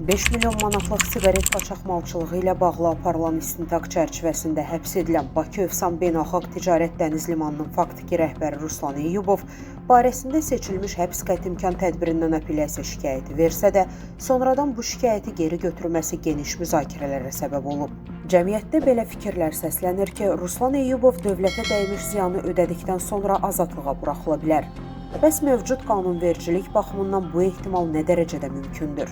5 milyon manatlıq siqaret qaçaqmalçılığı ilə bağlı aparılan istintaq çərçivəsində həbs edilən Bakı Övsan Beynəlxalq Ticarət Dəniz Limanının faktiki rəhbəri Ruslan Eyyubov barəsində seçilmiş həbs qəti imkan tədbirindən apellyasiya şikayəti versə də, sonradan bu şikayəti geri götürməsi geniş müzakirələrə səbəb olub. Cəmiyyətdə belə fikirlər səslənir ki, Ruslan Eyyubov dövlətə dəymiş ziyanı ödədikdən sonra azadlığa buraxıla bilər. Bəs mövcud qanunvericilik baxımından bu ehtimal nə dərəcədə mümkündür?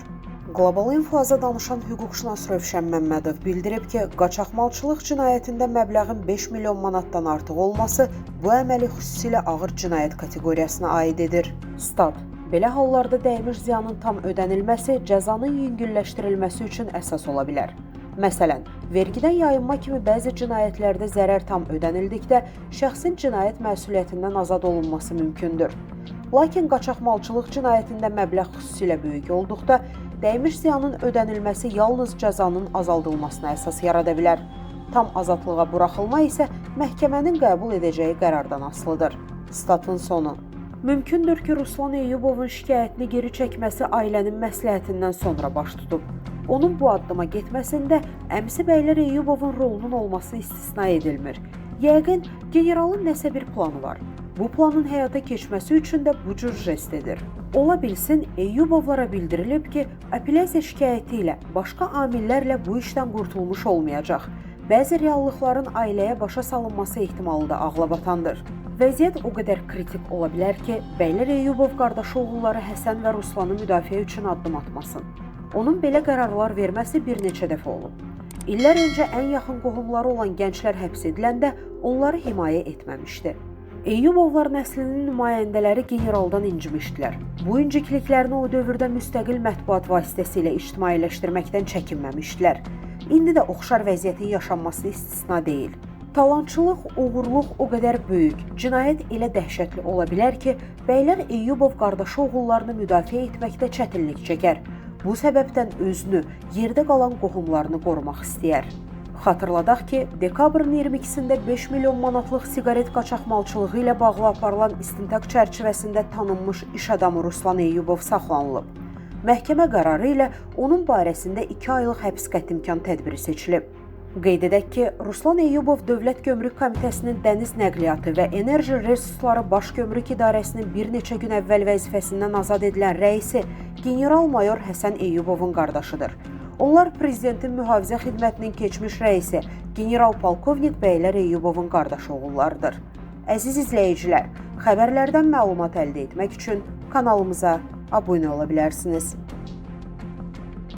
Qlobal İnfoaza danışan hüquqşünas Rövşən Məmmədov bildirib ki, qaçaqmalçılıq cinayətində məbləğin 5 milyon manatdan artıq olması bu əməli xüsusilə ağır cinayət kateqoriyasına aid edir. Stat: Belə hallarda dəymiş ziyanın tam ödənilməsi cəzanın yüngülləşdirilməsi üçün əsas ola bilər. Məsələn, vergidən yayınma kimi bəzi cinayətlərdə zərər tam ödənildikdə şəxsin cinayət məsuliyyətindən azad olunması mümkündür. Lakin qaçaqmalçılıq cinayətində məbləğ xüsusilə böyük olduqda dəymiş ziyanın ödənilməsi yalnız cəzanın azaldılmasına əsas yarada bilər. Tam azadlığa buraxılma isə məhkəmənin qəbul edəcəyi qərardan asılıdır. Statın sonu. Mümkündür ki, Ruslan Eyyubovun şikayətini geri çəkməsi ailənin məsləhətindən sonra baş tutub. Onun bu addıma getməsində əmisi Bəylər Eyyubovun rolunun olması istisna edilmir. Yəqin, generalın nəsə bir planı var. Bu planın həyata keçməsi üçün də bu cür jest edir. Ola bilsin, Eyyubovlara bildirilib ki, apellyasiya şikayəti ilə başqa amillərlə bu işdən qurtulmuş olmayacaq. Bəzi reallıqların ailəyə başa salınması ehtimalı da ağlabatandır. Vəziyyət o qədər kritik ola bilər ki, Bəylər Eyyubov qardaşı oğulları Həsən və Ruslanı müdafiə üçün addım atmasın. Onun belə qərarlar verməsi bir neçə dəfə olub. İllər öncə ən yaxın qohumları olan gənclər həbs ediləndə onları himayə etməmişdi. Eyyubovlar nəslinin nümayəndələri generaldan incimişdilər. Bu incikliklərini o dövrdə müstəqil mətbuat vasitəsilə ictimailəşdirməkdən çəkinməmişdilər. İndi də oxşar vəziyyətin yaşanması istisna deyil. Talançılıq, oğurluq o qədər böyük, cinayət elə dəhşətli ola bilər ki, Bəylər Eyyubov qardaşı oğullarını müdafiə etməkdə çətinlik çəkər. Bu səbəbdən özünü, yerdə qalan qohumlarını qorumaq istəyər. Xatırladaq ki, dekabrın 22-sində 5 milyon manatlıq siqaret qaçaqmalçılığı ilə bağlı aparılan istintaq çərçivəsində tanınmış iş adamı Ruslan Eyyubov saxlanılıb. Məhkəmə qərarı ilə onun barəsində 2 aylıq həbs qəti imkan tədbiri seçilib. Qeyd edək ki, Ruslan Eyyubov Dövlət Gömrük Komitəsinin Dəniz Nəqliyyatı və Enerji Resursları Baş Gömrük İdarəsinin bir neçə gün əvvəl vəzifəsindən azad edilən rəisi general-mayor Həsən Eyyubovun qardaşıdır. Onlar Prezidentin Mühafizə Xidmətinin keçmiş rəisi general-polkovnik Bəylər Eyyubovun qardaşı oğullarıdır. Əziz izləyicilər, xəbərlərdən məlumat əldə etmək üçün kanalımıza abunə ola bilərsiniz.